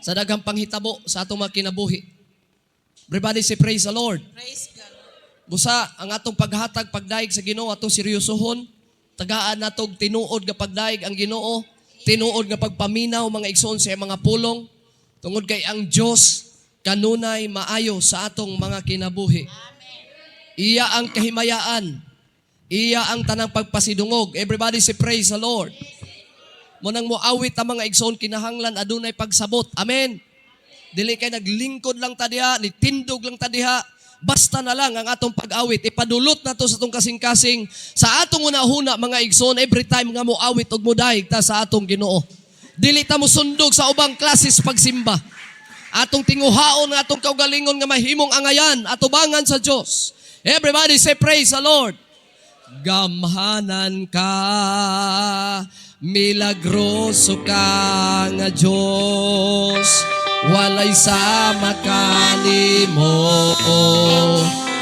Sa daghang panghitabo sa atong mga kinabuhi. Everybody say, "Praise the Lord." Praise God. Busa ang atong paghatag, pagdayeg sa Ginoo, atong seryosohon. Tagaan natog tinuod nga pagdayeg ang Ginoo, tinuod nga pagpaminaw, mga igsoon, sa iyang mga pulong, tungod kay ang Dios kanunay maayo sa atong mga kinabuhi. Iya ang kahimayaan. Iya ang tanang pagpasidungog. Everybody say, "Praise the Lord." Mao nang moawit ang mga igsoon, kinahanglan adunay pagsabot. Amen. Dili kay naglingkod lang ta diha, nitindog lang ta diha. Basta na lang ang atong pag-awit. Ipadulot nato sa atong kasing-kasing, sa atong una-huna, mga igsoon, every time nga moawit ug modayeg ta sa atong Ginoo. Dili ta mosundog sa ubang klases pagsimba. Atong tinguhaon ang atong kaugalingon nga mahimong angayan atubangan sa Dios. Everybody say, "Praise the Lord." Gamhanan ka, milagroso ka nga Diyos, walay sama kanimo,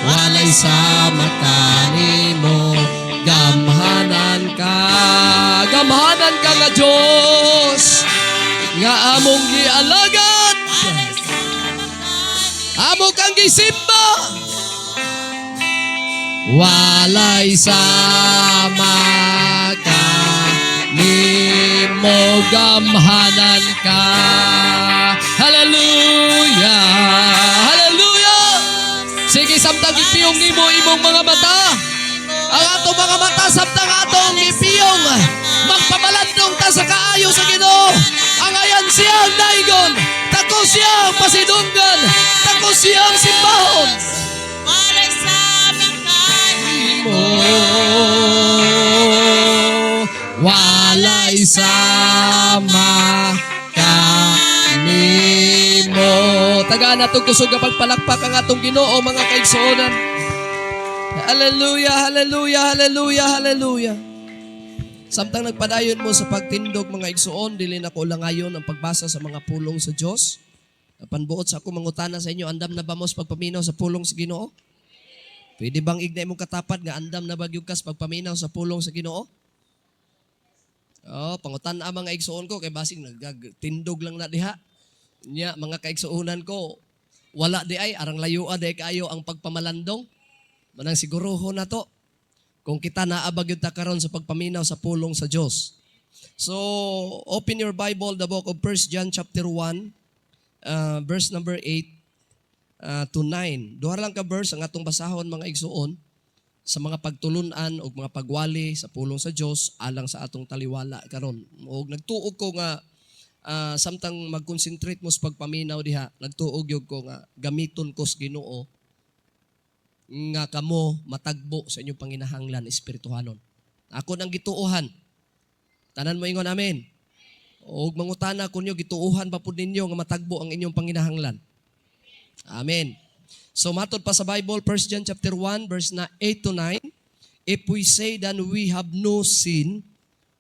walay sama kanimo. Gamhanan ka, gamhanan ka nga Diyos, nga among gialagad, amo kang gisimba. Walay sama ka nimo, gamhanan ka. Hallelujah! Hallelujah! Sige, samtang ipiyong nimo imong mga mata. Ang atong mga mata samtang atong ipiyong, magpamalandong ta sa kaayo sa Ginoo. Angayan siyang daygon. Tako siyang pasidunggan. Tako siyang simbahon. Walay sama Mo walay sama ka nimo. Tagaan natong kusog nga pagpalakpak ang atong Ginoo, mga kaigsuonan. Hallelujah, hallelujah, hallelujah, hallelujah. Samtang nagpadayon mo sa pagtindog, mga igsuon, dili na ko langayon ang pagbasa sa mga pulong sa Dios. Panbuot sa ako mangutana sa inyo, andam na ba mo sa pagpaminaw sa pulong sa Ginoo? Pwede bang igna imong katapad nga andam na ba gyud kas pagpaminaw sa pulong sa Ginoo? Oh, pangutan ang mga igsuon ko kay basig nagtindog lang na diha. Nya mga kaigsuonan ko, wala di ay arang layoa di kaayo ang pagpamalandong. Manang siguruhon na to kung kita naa ba gyud ta karon sa pagpaminaw sa pulong sa Dios. So, open your Bible, the book of 1 John chapter 1, verse number 8 to 9. Duha lang ka verse ang atong basahon, mga igsuon, sa mga pagtulunan o mga pagwali sa pulong sa Dios alang sa atong taliwala karon. Og nagtuo ko nga samtang mag-concentrate mo sa pagpaminaw diha, nagtuo gyud ko nga gamiton ko sa Ginoo nga kamo matagbo sa inyong panginahanglan espirituhanon. Ako nang gituohan. Tanan mo ingon, "Amen." Og mangutana ko niyo, gituohan ba pud ninyo nga matagbo ang inyong panginahanglan? Amen. So matod pa sa Bible, 1 John chapter 1 verse na 8 to 9, "If we say that we have no sin,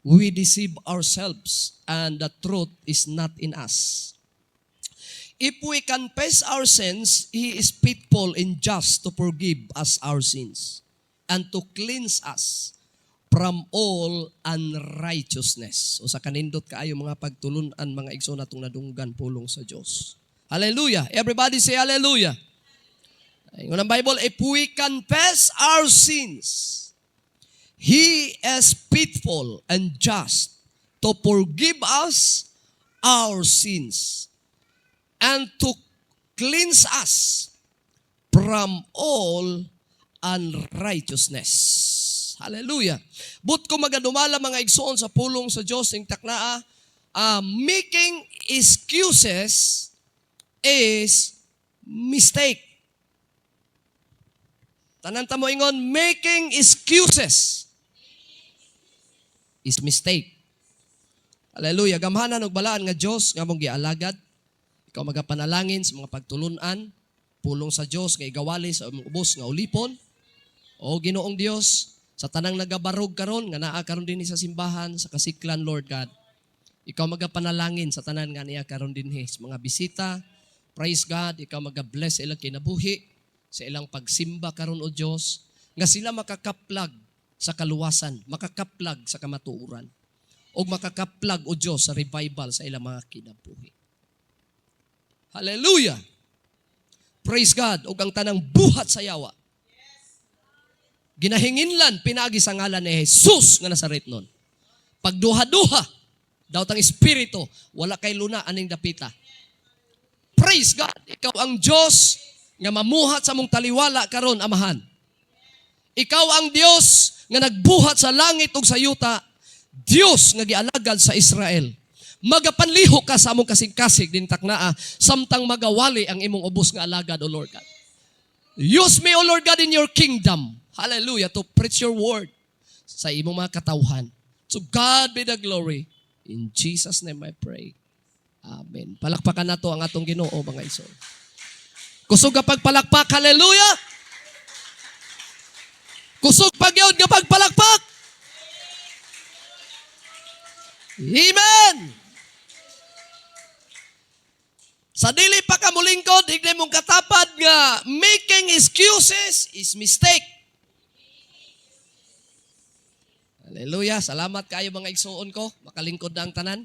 we deceive ourselves and the truth is not in us. If we confess our sins, He is faithful and just to forgive us our sins and to cleanse us from all unrighteousness." O sa kanindot kaayo mga pagtulunan, mga igsoon, natong nadunggan pulong sa Dios. Hallelujah. Everybody say, "Hallelujah." Ingon ang Bible, "If we confess our sins, He is faithful and just to forgive us our sins and to cleanse us from all unrighteousness." Hallelujah. But ko magadumala, mga igsoon, sa pulong sa Diyos ing taknaa, making excuses is mistake. Tanan ta mo ingon, "Making excuses is mistake." Hallelujah. Gamhanan ug balaan nga Dios nga among gialagad. Ikaw magapanalangin sa mga pagtulunan, pulong sa Dios nga igawali sa imong ubos nga ulipon. O Ginoong Dios, sa tanang nagabarog karon nga naa karon dinhi sa simbahan sa Kasiklan, Lord God. Ikaw magapanalangin sa tanan nga niya karon dinhi sa mga bisita. Praise God, ikaw maga-bless sa ilang kinabuhi, sa ilang pagsimba karon, o Dios, nga sila makakaplag sa kaluwasan, makakaplag sa kamatuoran, o makakaplag, o Dios, sa revival sa ilang mga kinabuhi. Hallelujah. Praise God. Ug ang tanang buhat sa yawa, ginahinginlan pinaagi sa ngalan ni Jesus nga Nazaretnon. Pagduha-duha, daw tang espiritu, wala kay luna aning dapita. Praise God. Ikaw ang Diyos nga mamuhat sa among taliwala karon, Amahan. Ikaw ang Dios nga nagbuhat sa langit ug sa yuta, Dios nga gialagad sa Israel. Magapanlihok ka sa among kasing-kasig din taknaa samtang magawali ang imong ubos nga alagad, O Lord God. Use me, O Lord God, in your kingdom. Hallelujah, to preach your word sa imong mga katawhan. To God be the glory. In Jesus' name I pray. Amen. Palakpakan nato ang atong Ginoo, mga igsoon. Kusog ka pagpalakpak, hallelujah! Kusog pagyod nga pagpalakpak! Amen! Sa dili pa ka mulingkod, higday mong katapad nga making excuses is mistake. Hallelujah. Salamat kayo, mga igsuon ko. Makalingkod na ang tanan.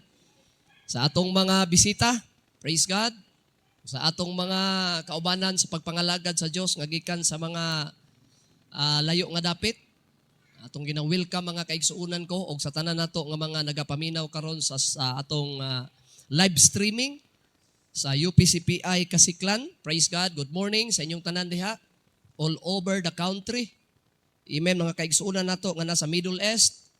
Sa atong mga bisita, praise God. Sa atong mga kaubanan sa pagpangalagad sa Dios nga gikan sa mga layo nga dapit. Atong gina-welcome, mga kaigsuonan ko, og sa tanan nato nga mga nagapaminaw karon sa atong live streaming sa UPCPI Kasiklan. Praise God. Good morning sa inyong tanan diha all over the country. Amen, mga kaigsuonan nato nga nasa Middle East,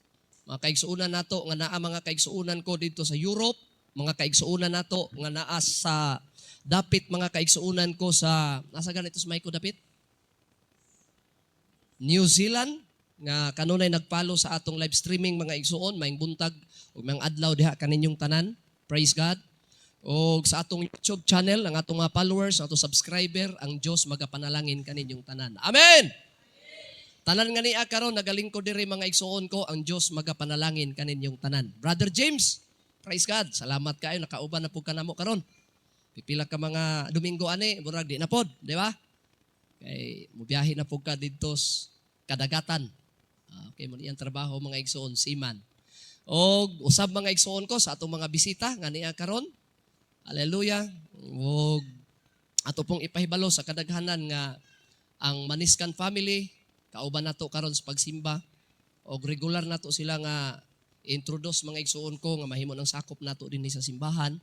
mga kaigsuonan nato nga naa, mga kaigsuonan ko dito sa Europe, mga kaigsuonan nato nga naa sa dapit, mga kaigsuonan ko sa nasa ganito sa Maiko dapit. New Zealand nga kanunay nagpalo sa atong live streaming, mga igsuon, maayong buntag ug maayong adlaw diha kaninyong tanan. Praise God. O sa atong YouTube channel, ang atong mga followers, ang atong subscriber, ang Diyos magapanalangin kaninyong tanan. Amen. Tanan nga niya karon nagalingkod diri, mga igsuon ko, ang Diyos magapanalangin kaninyong tanan. Brother James, praise God. Salamat kayo, nakauban na pud ka namo karon. Pipila ka mga Domingo ani, murag di na pod, di ba? Kay mubiyahe na pud ka didto sa kadagatan. Ah, okay mo niyang trabaho, mga igsuon, seaman. Og usab, mga igsuon ko, sa atong mga bisita nga niya karon. Hallelujah. Og ato pong ipahibalo sa kadaghanan nga ang Maniskan family kauban nato karon sa pagsimba og regular nato sila nga introduce, mga igsuon ko, nga mahimo ng sakop nato dinhi sa simbahan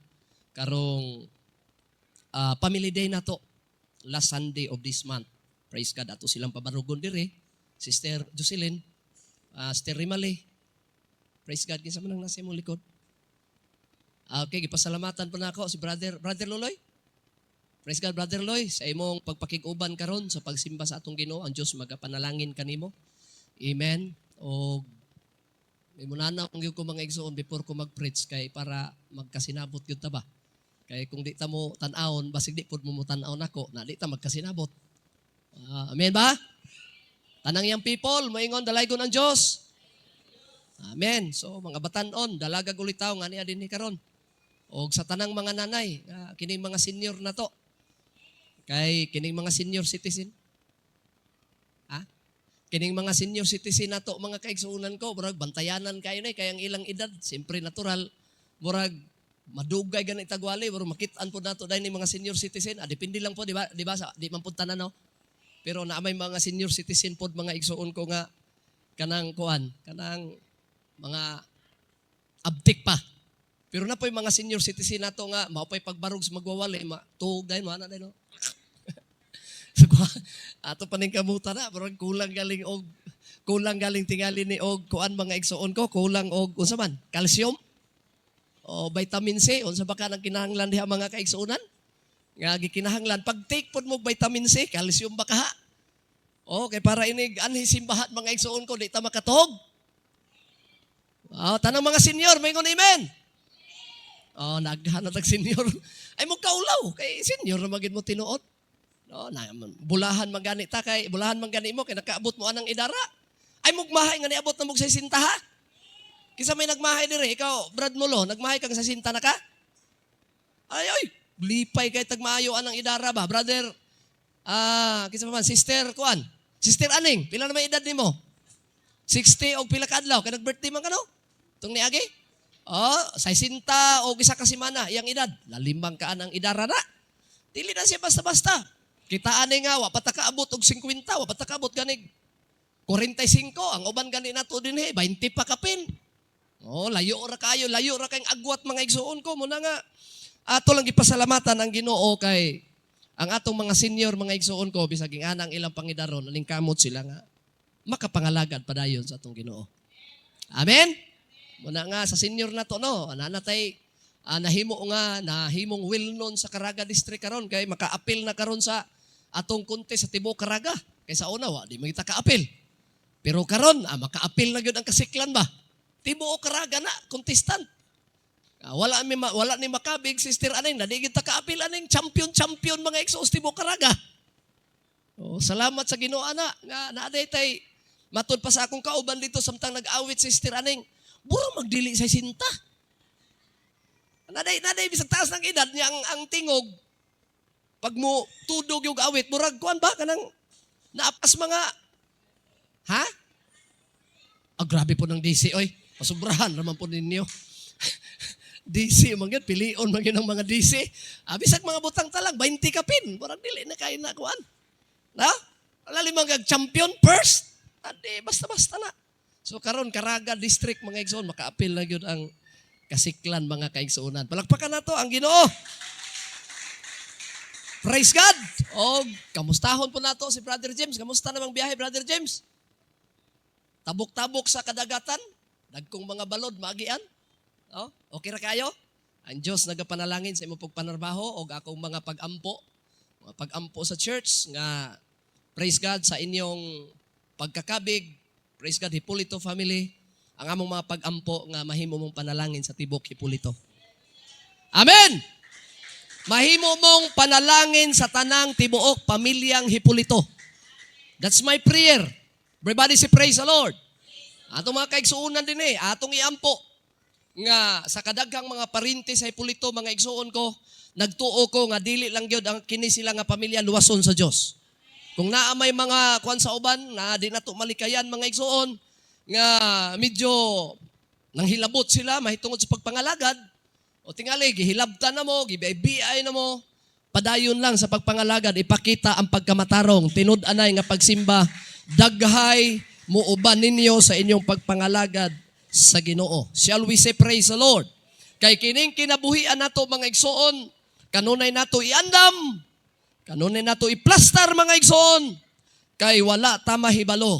karong family day nato last Sunday of this month. Praise God, ato silang pabarugon diri. Sister Jocelyn, Sister Rimali. Praise God, kinsa man ang nasa imong likod? Ah, okay, gipasalamatan po nako si Brother Loloy. Praise God, Brother Loy, sa imong pagpakig-uban karon sa pagsimba sa atong Ginoo, ang Dios magapanalangin kanimo. Amen. O munana ang gyud ko, mga igsoon, before ko mag-preach kay para magkasinabot gyud ta ba. Kay kung di ta mo tan-awon, basig di pud mo mo tan-awon ako, na di ta magkasinabot. Ah, amen ba? Tanang young people, moingon, "Dalaygon ang Dios." Amen. So mga batanon, dalaga ulitaw nga niya dinhi karon. Og sa tanang mga nanay, kining mga senior na to. Kay kining mga senior citizen. Ha? Kining mga senior citizen na to, mga kaigsuonan ko, murag bantayanan kayo na eh, kay ang ilang edad, siyempre natural, murag madugay gani tagwali, murag makit-an po nato dahil ni mga senior citizen. Ah, depende lang po, di ba? Di ba? Sa, di man pud tanan, no? Pero naa may mga senior citizen pod, mga igsuon ko, nga kanang kuan, kanang mga abtik pa. Pero na po'y mga senior citizen nato nga mao pa'y pagbarog sa magwawali, ma tuog dahil mo ana dahil no. So, ato pa ning kamuta na, murag kulang galing tingali ni og kuan, mga igsuon ko, kulang og unsa man, calcium o vitamin C, unsa ba ka nang kinahanglan diha, mga kaigsuonan? Nga gikinahanglan pag take pod mo vitamin C, calcium ba kaha? Okay, para inig anhi simbahan, mga igsuon ko, di ta makatuog. Oh, tanang mga senior, may amen. Oh, naghan na tag senior. Ay mo kaulaw kay senior na magid mo tinuod. No, na, bulahan man gani ta kay bulahan man gani mo kay nakaabot mo anang idara. Ay mugmahay nga niabot na mog 60 ha. Kinsa may nagmahay dire? Ikaw, Brad Molo, nagmahay kang 60 na ka? Ay ay, lipay kay tagmaayo anang idara ba, brother? Ah, kinsa pa man, Sister kuan? Sister Aning, pila na may edad nimo? 60 og pila ka adlaw kay nag-birthday man ka, no? Tung niagi? Oh, 60 og 1 ka semana iyang edad. Lalimang ka ang idara na. Dili na siya basta-basta. Kita ani nga, wa pa ta kaabot og 50, wa pa ta kaabot ganig 45, ang uban gani nato dinhi, 20 pa kapin. Oh, layo ra kayo, layo ra kayong agwat, mga igsuon ko. Muna nga ato lang gipasalamatan ang Ginoo kay ang atong mga senior, mga igsuon ko, bisag anang ilang pangidaron, kamot sila nga makapangalagad padayon sa atong Ginoo. Amen. Muna nga sa senior na to, no, ana na tay nahimo nga nahimong well known sa Caraga District karon kay makaapil na karon sa atong contest sa tibuok Caraga. Kay sa una, wa di man kita kaapil. Pero karon makaapil na gyud ang Kasiklan ba? Tibuok Caraga na contestant. Wala ni makabig, Sister Aneng, na di kita kaapil aning champion champion, mga igsoon, tibuok Caraga. Oh, salamat sa Ginoo ana nga naaday tay matud pa sa akong kauban dito samtang nag-awit, Sister Aneng. Buro magdili sa sinta. Naday bisag taas ng edad niya ang tingog. Pag mo tudog yung awit, murag kuan ba kanang naapas mga ha? Ah, grabe po ng DC oy. Pasubrahan naman po ninyo. DC man gyud, pilion man gyud ang mga DC. Ah, bisag mga butang talang 20 kapin, murag dili na kay na kuan. Na? Wala limang kag champion first. Adi basta-basta na. So karon Caraga District, mga igsoon, makaapil na gyud ang Kasiklan, mga kaigsuonan. Palakpakan nato ang Ginoo. Praise God! O, kamustahon po nato si Brother James. Kamusta namang biyahe, Brother James? Tabok-tabok sa kadagatan? Dagkong mga balod, maagian? Oh, okay ra kayo? Ang Diyos nagapanalangin sa imong pagpanarbaho o akong mga pag-ampo sa church nga praise God sa inyong pagkakabig. Praise God, Hipolito family. Ang among mga pag-ampo nga mahimo mong panalangin sa tibok Hipolito. Amen! Mahimo mong panalangin sa tanang tibuok pamilyang Hipolito. That's my prayer. Everybody say praise the Lord. Atong mga kaigsuonan din eh, atong iampo nga sa kadaghang mga parinti sa Hipolito, mga igsuon ko, nagtuo ko nga dili lang gyud ang kini sila nga pamilya luwason sa Dios. Kung naa may mga kuan sa uban na di nato malikayan, mga igsuon, nga medyo nanghilabot sila mahitungod sa pagpangalagad, o tingali gihilabtan na mo, gibiay na mo, padayon lang sa pagpangalagad, ipakita ang pagkamatarong, tinud-anay nga pagsimba, daghay muuban ninyo sa inyong pagpangalagad sa Ginoo. Shall we say praise the Lord? Kay kining kinabuhian nato, mga igsoon, kanunay nato iandam, kanunay nato iplastar, mga igsoon, kay wala ta mahibalo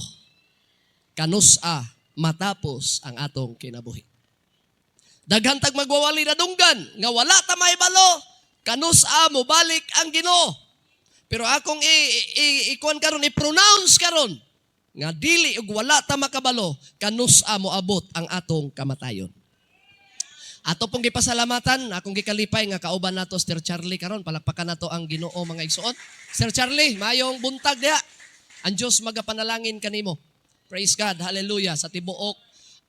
kanus-a matapos ang atong kinabuhi. Daghan tag magwawali na dunggan nga wala ta mahibalo kanus-a mobalik ang Ginoo. Pero akong i, i, ikuan karon, i-pronounce karon nga dili ug wala ta makabalo kanus-a moabot ang atong kamatayon. Ato pong gipasalamatan, akong gikalipay nga kauban nato Sir Charlie karon. Palakpakan nato ang Ginoo, mga igsoon. Sir Charlie, mayong buntag diha. Ang Dios magapanalangin kanimo. Praise God, hallelujah. Sa tibuok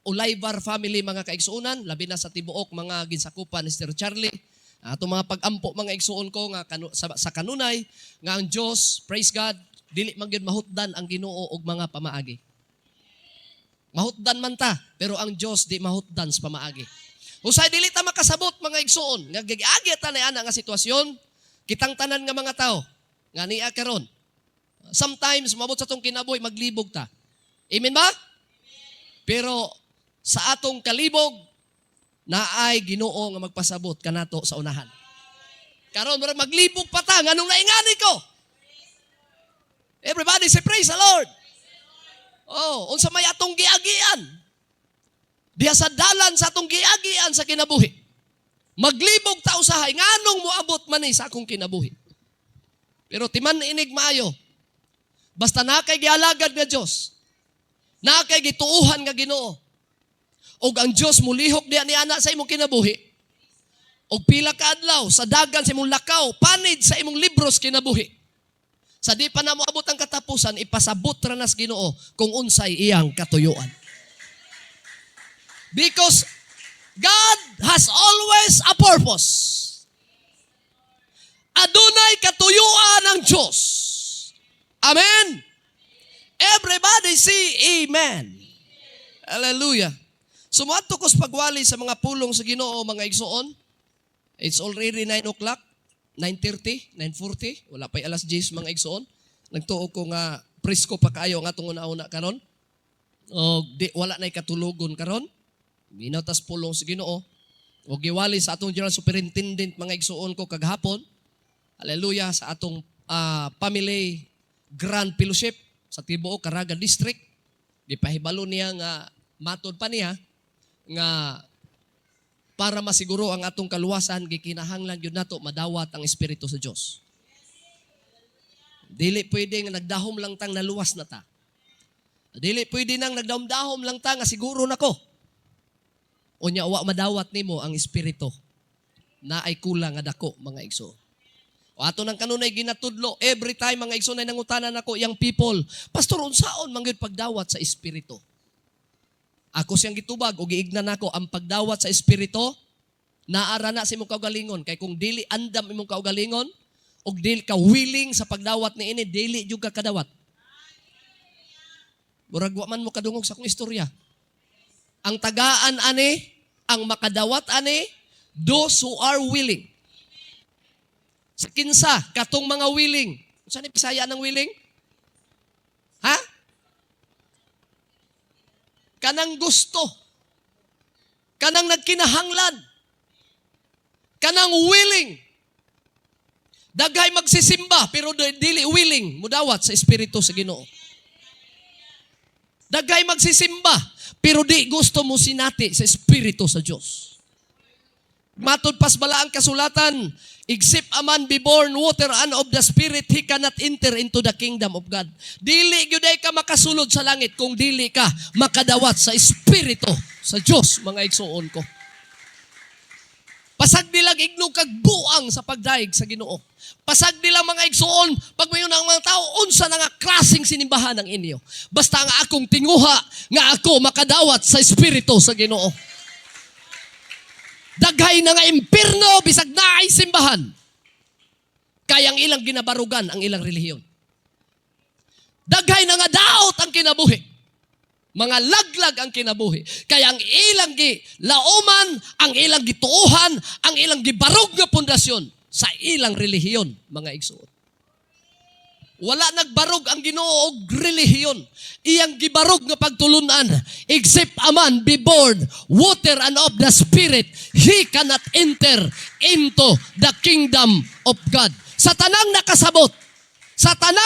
Olayvar family, mga kaigsuonan, labi na sa tibuok mga ginsakupan ni Sir Charlie. Ato mga pag-ampo, mga igsuon ko, nga sa kanunay nga ang Dios, praise God, dili man gyud mahutdan ang Ginoo og mga pamaagi. Mahutdan man ta, pero ang Dios di mahutdan sa pamaagi. Usay dili ta makasabot, mga igsuon, nga giagi ta na ana nga sitwasyon, kitang tanan nga mga tao nga niya karon. Sometimes mabot sa atong kinabuhi maglibog ta. Amen ba? Pero sa atong kalibog naay Ginoo nga magpasabot kanato sa unahan. Karon murag maglibog pa ta nganong naingani ko. Everybody say praise the Lord. Oh, unsa may atong giagian? Diha sa dalan sa atong giagian sa kinabuhi. Maglibog ta usahay nganong moabot man ni sa akong kinabuhi. Pero timan inig maayo. Basta na kay gialagad nga Dios. Na kay gituuhan nga Ginoo. Og ang Dios mulihok diha ni ana sa imong kinabuhi. Og pila ka adlaw sa dagan sa imong lakaw, panid sa imong libros kinabuhi. Sa di pa na moabot ang katapusan, ipasabot ra nas Ginoo kung unsay iyang katuyuan. Because God has always a purpose. Adunay katuyuan ang Diyos. Amen. Everybody say amen. Hallelujah. So moadto ko sa pagwali sa mga pulong sa Ginoo, mga igsoon. It's already 9 o'clock. 9:30, 9:40, wala pa'y alas 10, mga igsoon. Nagtuo ko nga presko pa kaayo ang atong una-una karon. O di wala na'y katulogon karon. Minaw tas pulong sa Ginoo. O giwali sa atong General Superintendent, mga igsoon ko, kagahapon. Hallelujah, sa atong Family Grand Fellowship sa tibuok Caraga District. Gipahibalo niya nga matod pa niya nga para masiguro ang atong kaluwasan, gikinahanglan gyud nato madawat ang Espiritu sa Dios. Dili pwede nga nagdahom lang tang naluwas na ta. Dili pwede nang nagdahom-dahom lang ta nga siguro nako. Unya wa madawat nimo ang Espiritu na ay kulang nga dako, mga igsoon. O ato nang kanunay ginatudlo every time, mga igsoon, ay nangutanan nako yang people, "Pastor, unsaon man gyud pagdawat sa Espiritu?" Ako siyang gitubag o giignan nako ang pagdawat sa Espiritu, naara na sa imong kaugalingon, kay kung dili andam imong kaugalingon ug dili ka willing sa pagdawat niini, dili jud ka kadawat. Murag wa man mo kadungog sa akong istorya. Ang tagaan ani, ang makadawat ani, those who are willing. Sa kinsa katong mga willing. Unsa ni Bisaya ng willing? Ha? Kanang gusto. Kanang nagkinahanglan. Kanang willing. Daghay magsisimba pero dili willing mudawat sa Espiritu sa Ginoo. Daghay magsisimba pero di gusto mo sinati sa Espiritu sa Dios. Matod pas balaang kasulatan, "Except a man be born water and of the Spirit, he cannot enter into the kingdom of God." Dili gyud ay ka makasulod sa langit kung dili ka makadawat sa Espiritu sa Dios, mga igsuon ko. Pasag nilang igno kag buang sa pagdayeg sa Ginoo. Pasag nilang, mga igsuon, pag mayon ang mga tao, unsa na nga klaseng sinimbahan ang inyo. Basta ang akong tinguha nga ako makadawat sa Espiritu sa Ginoo. Daghay na nga impirno bisag naay simbahan. Kaya ang ilang ginabarugan ang ilang relihiyon. Daghay na nga daot ang kinabuhi. Mga laglag ang kinabuhi. Kaya ang ilang gi lauman, ang ilang gituohan, ang ilang gibarog nga pundasyon sa ilang relihiyon, mga igsuon. Wala nagbarog ang Ginoo og relihiyon. Iyang gibarog nga pagtulunan, "Except a man be born water and of the Spirit, he cannot enter into the kingdom of God." Sa tanang nakasabot, sa tanang